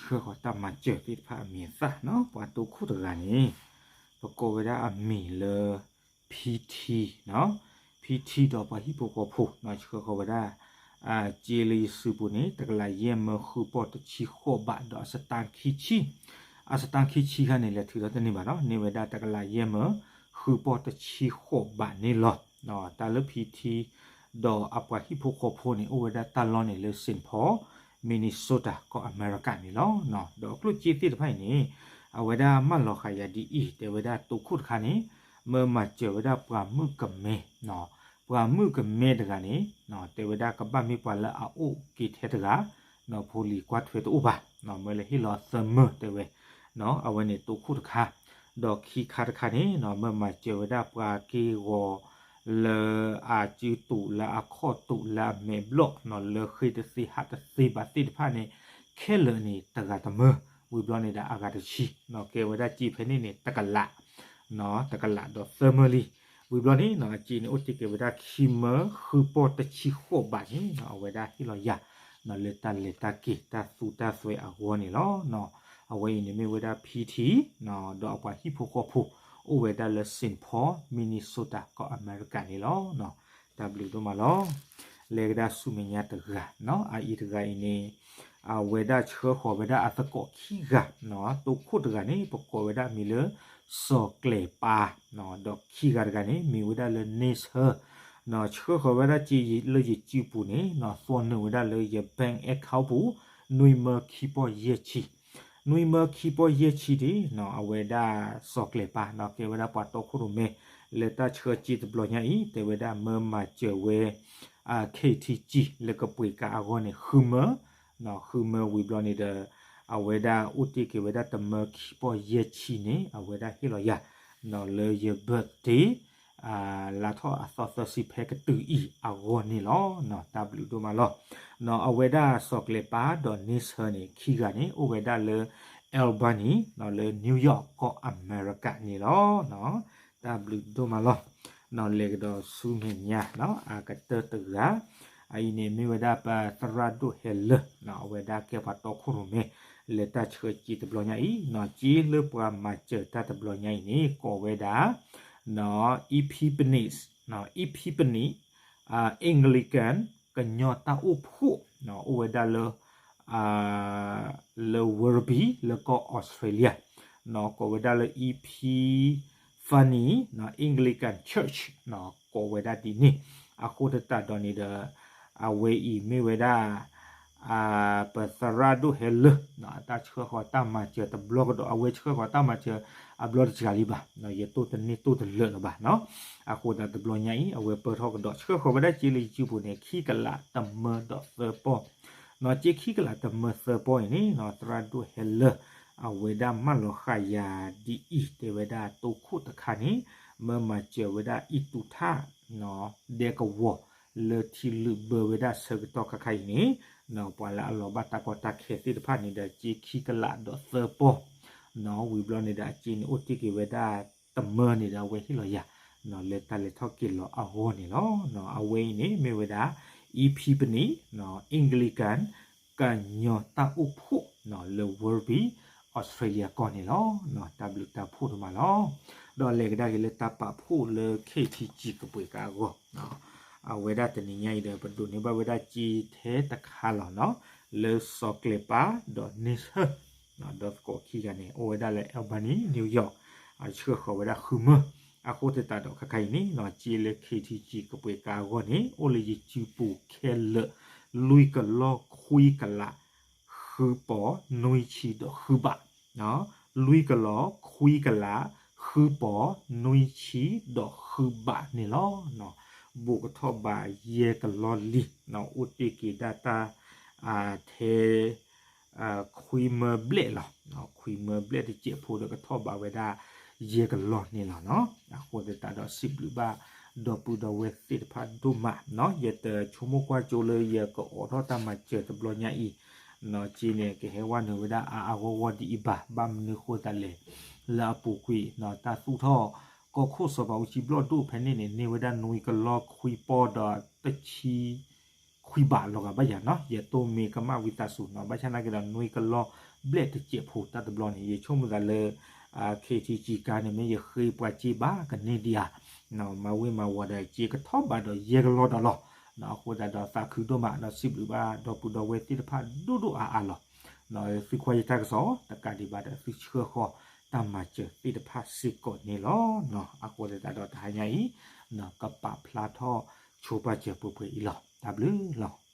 ဆှၢဃီၤတၢ်မၤစၢၤသ့ၣ်တဖၣ်အမံၤအသၣ်နီၤ, ပှၤတိခိၣ်တဂၤန့ၣ် ပကိးဝဲဒၣ်အမံၤလၢ ဖံထံနီၤ, ဖံထံဒီးပှၤဟံၣ်ဖိဃီဖိနီၤ, ဆှၢဃီၤဝဲဒၣ် က့လၢယစုပူၤန့ၣ် တကလးယဲၢ်မၢဃုပီၢ်တဆံဃိးဘးဒီးအစတါခံဆံ, အစတါခံဆံခါန့ၣ် လဲၤထုးထီၣ်တန့ၢ်ဘၣ်နီၤ, န့ၢ်ဝဲဒၣ်တကလးယဲၢ်မၢဃုပီၢ်တဆံဃိးဘးန့ၣ်လီၤ. တၢ်လၢဖံထံ ဒီးအပှၤဟံၣ်ဖိဃီဖိန့ၣ် အိၣ်ဝဲဒၣ်တၢ်လီၢ်န့ၣ်လၢ Saint Paul, Minnesota ကီၢ်အမဲရကၤန့ၣ်လီၤ. ဒီးအကျိၣ်စ့သ့ၣ်တဖၣ်အံၤန့ၣ် အဝဲဒၣ်မၢလီၤဃာ်ယၤဒ်အံၤ, တဲဝဲဒၣ်တိခိၣ်တခါန့ၣ် မၢမၤစၢၤဝဲဒၣ်ပှၤမုၣ်ကမဲ, ပှၤမုၣ်ကမဲတဂၤန့ၣ် တဲဝဲဒၣ်ကဘၣ်မ့ၢ်ပှၤလၢအအိၣ်က့ၤထဲတဂၤ, ဖိလံၤကွၢ်ထွဲတအိၣ်ဘၣ်, မၢလၢဟ့ၣ်လီၤသၢမၢတဲဝဲ, အဝဲန့ၣ်တိခိၣ်တခါ, ဒီးခံခါတခါန့ၣ် မၢမၤစၢၤဝဲဒၣ်ပှၤက့ၢ်ဂီၤ လၢအစုတူာ်လၢအခီၣ်တူာ်လၢအမဲာ်ဘျီၣ် လၢဃ့တသ့ဟးတသ့ဘၣ်သ့ၣ်တဖၣ်န့ၣ် ခဲလၢာ်န့ၣ် တဂၤတမၢ, ဝံၤဘျီန့ၣ်ဒီးအဂၤတဆံ, ကဲဝဲဒၣ်စ့ဖဲန့ၣ်န့ၣ် တကလး, တကလးဒီးသၢမၢလံ. ဝံၤဘျီန့ၣ် အစ့န့ၣ် အိၣ်တ့ၢ်က့ၤဝဲဒၣ်ခံမၢဃုပီၢ်တဆံဃိးဘးန့ၣ် အဝဲဒၣ်ဟ့ၣ်လီၤယၤ လၢတၢ်လဲၤတၢ်က့ၤတၢ်သူတၢ်သွဲအဂီၢ်န့ၣ်လီၤ. အဝဲအံၤန့ၣ်မ့ၢ်ဝဲဒၣ်ဖံထံ ဒီးအပှၤဟံၣ်ဖိဃီဖိ အိၣ်ဝဲဒၣ်လၢ Saint Paul, Minnesota ကီၢ်အမဲရကၤန့ၣ်လီၤ. တၢ်ဘျုးဒိၣ်မးလီၤ. လဲၤကဒါဆူမဲာ်ညါတဂၤ, အအံၤတဂၤအံၤန့ၣ် အဝဲဒၣ်ဆှၢဃီၤဝဲဒၣ်အသကိးခံဂၤ, တိခိၣ်တဂၤန့ၣ် ပကိးဝဲဒၣ်မံၤလၢ စီၤကျဲၤပၤ, ဒီးခံဂၤတဂၤန့ၣ် မ့ၢ်ဝဲဒၣ်လၢ န့ဆၢ, ဆှၢဃီၤဝဲဒၣ်စ့လၢယစုပူၤန့ၣ် သွီနုာ်ဝဲဒၣ်လၢယ bank account ပူၤ နွံမၢခံပီၢ်ယဲၢ်ဆံ နွံမၢခံပီၢ်ယဲၢ်ဆံဒ် အဝဲဒၣ်စီၤကျဲၤပၤ ကဲဝဲဒၣ်ပှၤတီခိၣ်ရိၣ်မဲ လၢတၢ်ဆှၢစ့တဘျီညါအံၤ တဲဝဲဒၣ်မၢမၤစၢၤဝဲ KTG လၢကပှ့ၤကါအဂီၢ်န့ၣ် ဃုမၢ, ဃုမၢဝံၤဘျီန့ၣ်ဒီး အဝဲဒၣ်အိၣ်တ့ၢ်က့ၤဝဲဒၣ်တမၢခံပီၢ်ယဲၢ်ဆံန့ၣ် အဝဲဒၣ်ဟ့ၣ်လီၤယၤ လၢယ birthday လါထီၣ်အသီသၢဆံဖဲကတုၤအံၤအဂီၢ်န့ၣ်လီၤ. တၢ်ဘျုးဒိၣ်မးလီၤ. အဝဲဒၣ်စီၤကျဲၤပၤဒီးန့ဆၢန့ၣ် ခံဂၤန့ၣ် အိၣ်ဝဲဒၣ်လၢ Albany လၢ New York ကီၢ်အမဲရကၤန့ၣ်လီၤ. တၢ်ဘျုးဒိၣ်မးလီၤ. လဲၤကဒီးဆူမဲာ်ညါ အကတၢၢ်တဂၤ, အအံၤန့ၣ်မ့ၢ်ဝဲဒၣ်ပသရၣ်ဒိၣ်ဟဲလၢာ် အဝဲဒၣ်ကဲပှၤတီခိၣ်ရိၣ်မဲ လၢတၢ်ဆှၢစ့တဘျီညါအံၤ, စ့လၢပှၤမၤစၢၤတၢ်တဘျီညါအံၤန့ၣ် ကိးဝဲဒၣ် Epiphany, Epiphany Anglican ကညီတၢ်အိၣ်ဖှိၣ် အိၣ်ဝဲဒၣ်လၢ လၢ Werribee လၢကီၢ်အီစထြ့လယါ, ကိးဝဲဒၣ်လၢ Epiphany Anglican Church ကိးဝဲဒၣ်ဒ်န့ၣ်. အဃိသတးဒီးန့ၣ်ဒီး အဝဲအံၤမ့ၢ်ဝဲဒၣ် ပသရၣ်ဒိၣ်ဟဲလၢာ် အတၢ်ဆှၢဃီၤတၢ်မၤစၢၤတဘျီကဒီး အဝဲဆှၢဃီၤတၢ်မၤစၢၤအဘျီတစှၤလံဘၣ်, ယတိၢ်တန့ၢ်တိၢ်တလၢာ်လၢၤဘၣ်နီၤ. အဃိသတးတဘျီညါအံၤ အဝဲပၢၢ်ထီၣ်ကဒီး ဆှၢဃီၤဝဲဒၣ်စ့လၢယစုပူၤန့ၣ် ခံကလးတမၢဒီးသၢပီၢ်, စ့ခံကလးတမၢသၢပီၢ်အံၤန့ၣ် သရၣ်ဒိၣ်ဟဲလၢာ် အဝဲဒၣ်မၢလီၤဃာ်ယၤဒ်အံၤ တဲဝဲဒၣ်တိခိၣ်တခါန့ၣ် မၢမၤစၢၤဝဲဒၣ်အံၣ်တူာ်ထၣ် ဒဲကဝီၤ လၢထံလုာ်ဘၢဝဲဒၣ်ဆၢကတီၢ်ခါခါအံၤန့ၣ် ပှၤလၢအလီၤဘၣ်တၢ်ကီတၢ်ခဲသ့ၣ်တဖၣ်န့ၣ်ဒီး စ့ခံကလးဒီးသၢပီၢ် ဝံၤဘျီန့ၣ်ဒီး အစ့န့ၣ်အိၣ်တ့ၢ်က့ၤဝဲဒၣ်တမၢန့ၣ်ဒီး အဝဲဟ့ၣ်လီၤယၤ လၢတၢ်လဲၤထီၣ်က့ၤလီၤအဂီၢ်န့ၣ်လီၤ. အဝဲအံၤန့ၣ် မ့ၢ်ဝဲဒၣ် Epiphany Anglican ကညီတၢ်အိၣ်ဖှိၣ် လၢ Werribee Australia ကီၢ်န့ၣ်လီၤ. တၢ်ဘျုးတၢ်ဖှိၣ်ဒိၣ်မးလီၤ. ဒီးလဲၤကဒါက့ၤလၢတၢ်ပာ်ဖှိၣ်လၢ KTG ကပှ့ၤကါအဂီၢ် အဝဲဒၣ်တနံၤညါအံၤဒီး ပဒိးန့ၢ်ဘၣ်ဝဲဒၣ်စ့ထဲတခါလီၤနီၤ လၢစီၤကျဲၤပၤဒီးန့ဆၢၣ် ဒီသကိးခံဂၤန့ၣ် အိၣ်ဝဲဒၣ်လၢ Albany, New York အဆှၢဃီၤဝဲဒၣ်ဃုမၢ. အဃိသတးဒီးခါခါအံၤန့ၣ် စ့လၢ KTG ကပှ့ၤကါအဂီၢ်န့ၣ် အိၣ်လၢယစုပူၤခဲလၢာ် လွံၢ်ကလီၢ်ခွံကလး ဃုပီၢ်နွံဆံဒီးဃုဘး လွံၢ်ကလီၢ်ခွံကလး ဃုပီၢ် နွံဆံဒီးဃုဘးန့ၣ်လီၤ. ဘူးကထီၣ်ဘးယဲၢ်ကလီၢ်လံ အိၣ်တ့ၢ်က့ၤဒၣ်တၢ် ထဲ ခွံမၢဘျဲၣ်လီၤ. ခွံမၢဘျဲၣ်တစဲးဖိဒီးကထီၣ်ဘးဝဲဒၣ်ယဲၢ်ကလီၢ်န့ၣ်လီၤနီၤ. အဃိသတးဒီးစံးဘျုးဘၣ်ဒီပုၢ်ဒီဝဲၢ်သ့ၣ်တဖၣ်ဒိၣ်မးနီၤ. ယတဆိကမိၣ်ကွၢ်ကၠိလၢယကအိးထီၣ်တၢ်မၤစၢၤတဘျီညါအံၤ စ့န့ၣ် ကဟဲဝဲနုာ်ဝဲဒၣ်အါအါဂီၢ်ဂီၢ်ဒ်အံၤဘၣ်. ဘၣ်မနုၤဃိသတးလဲၣ် လၢအပူၤကွံာ် တၢ်သူၣ်ထီၣ် ကီၢ်ခိၣ်စီၤပၤအူကၠံဘျီၣ်ဒိၣ်ဖဲန့ၣ်န့ၣ် န့ၢ်ဝဲဒၣ်နွံကလီၢ်ခွံပီၢ်ဒီးတဆံ ခွံ ခွံဘးလီၤဂာ်ဘၣ်ယၤနီၤ, ယတိၢ်မ့ၢ်ကမၣ်ဝံသးစူၤနီၤ, ဘၣ်ဆၣ်နာ်က့ဒီး နွံကလီၢ်ဘျဲၣ်တစဲးဖိတၢ်တဘျီန့ၣ် ယဆိကမိၣ်သးလၢ ခ့ထံကံကါန့ၣ် မ့ၢ်ယဃ့ပှၤစ့ဘၣ်ကန့ၢ်ဒံးဧါ, မၤဝ့ၤမၤဝီၤဒီးစ့ကထီၣ်ဘးဒီးယဲၢ်ကလီၢ်ဒီးလီၤ. အဃိသတးဒီးသးခုဒိၣ်မး ဒီးစံးဘျုးဘၣ်ဒီပုၢ်ဒီဝဲၢ်သ့ၣ်တဖၣ်ဒိၣ်ဒိၣ်အါအါလီၤ. သုကွၢ်ယတၢ်ကစီၣ် တကးဒံးဘၣ်ဒီး သုဆှၢဃီၤတၢ်မၤစၢၤသ့ၣ်တဖၣ်စ့ၢ်ကီးန့ၣ်လီၤ. အဃိသတးဒီးတဟါညါအံၤ ကပာ်ဖျါထီၣ်ဆိပာ်စၢၤပှဲၤပှဲၤအံၤလီၤ. တၢ်ဘျုးလီၤ.